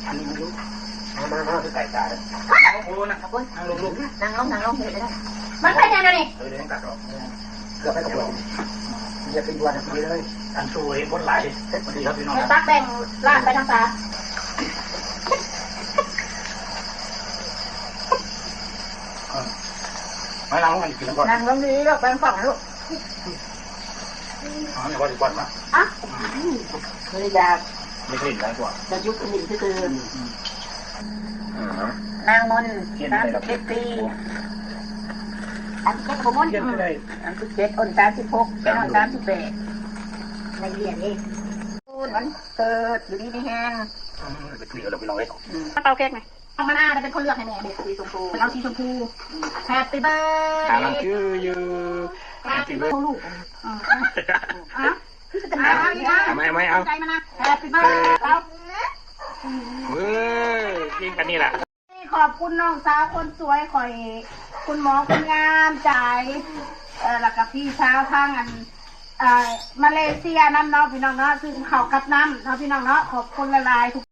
ອັນນີ້ມັນຢູ່ ມາ ມາ ມາ ຄືໄກ່ຕາຍ. ໂອ້ ນັ່ງ ນັ່ງລົງ ນັ່ງລົງ ມັນເປັນຫຍັງດຽວນີ້? ເອີ ເດີນກັບອອກ ເກືອບໄປກັບເພື່ອນ ຢ່າໄປດ່ວນເລີຍ. ອັນສວຍຄົນຫຼາຍ ເຮັດບໍ່ດີຄັບພີ່ນ້ອງ ຕັກແບ່ງລາດໄປທາງຕາ. ມານັ່ງລົງກັນກິນນຳກັນ ນັ່ງລົງດີລູກ ແບ່ງຝັ່ງລູກ. ອໍ ນີ້ບໍ່ໄດ້ກ່ອນນະ ອະ ອືມ ບໍ່ໄດ້ຢາກ ໄດ້ກິນຫຼາຍກວ່າ ຢາກຢຸດກິນຫຼິ່ນຊື່ໆ. ອືມ ນາງມົນ ສາມສິບເຈັດປີ ສາມສິບເຈັດບໍ່ມົນ ອັນສິບເຈັດ ໂອ້ ສາມສິບຫົກ ເປັນຮອດສາມສິບແປດ ໄດ້ເລີຍເດ້. ວັນເກີດ ຢູ່ດີມີແຮງ ອືມ ໄປເທົ່ຽວແລ້ວພີ່ນ້ອງເອີຍ. ອືມ ມາເປົ່າເຄ້ກນະ. ທຳມະດາເປັນຄົນເລືອກໃຫ້ແມ່ເດັກ ສີຊົມພູ ເອົາສີຊົມພູ. Happy birthday to you. Happy birthday ລູກ. ເອົາ ເອົາ ຄືຊິເປັນ ເອົາ ເອົາ ເອົາ ໃຈມັນນະ. Happy birthday ເອົາ ເອີ ກິນກັນນີ້ລະ. ຂອບຄຸນນ້ອງສາວຄົນສວຍຂ້ອຍ ຄຸນໝໍຄົນງາມໃຈ ເອີ ແລ້ວກະພີ່ສາວທາງອັນ ເອີ ມາເລເຊຍນຳເນາະ ພີ່ນ້ອງເນາະ ຊື້ເຂົ້າກັບນ້ຳເນາະ ພີ່ນ້ອງເນາະ. ຂອບຄຸນຫຼາຍໆ.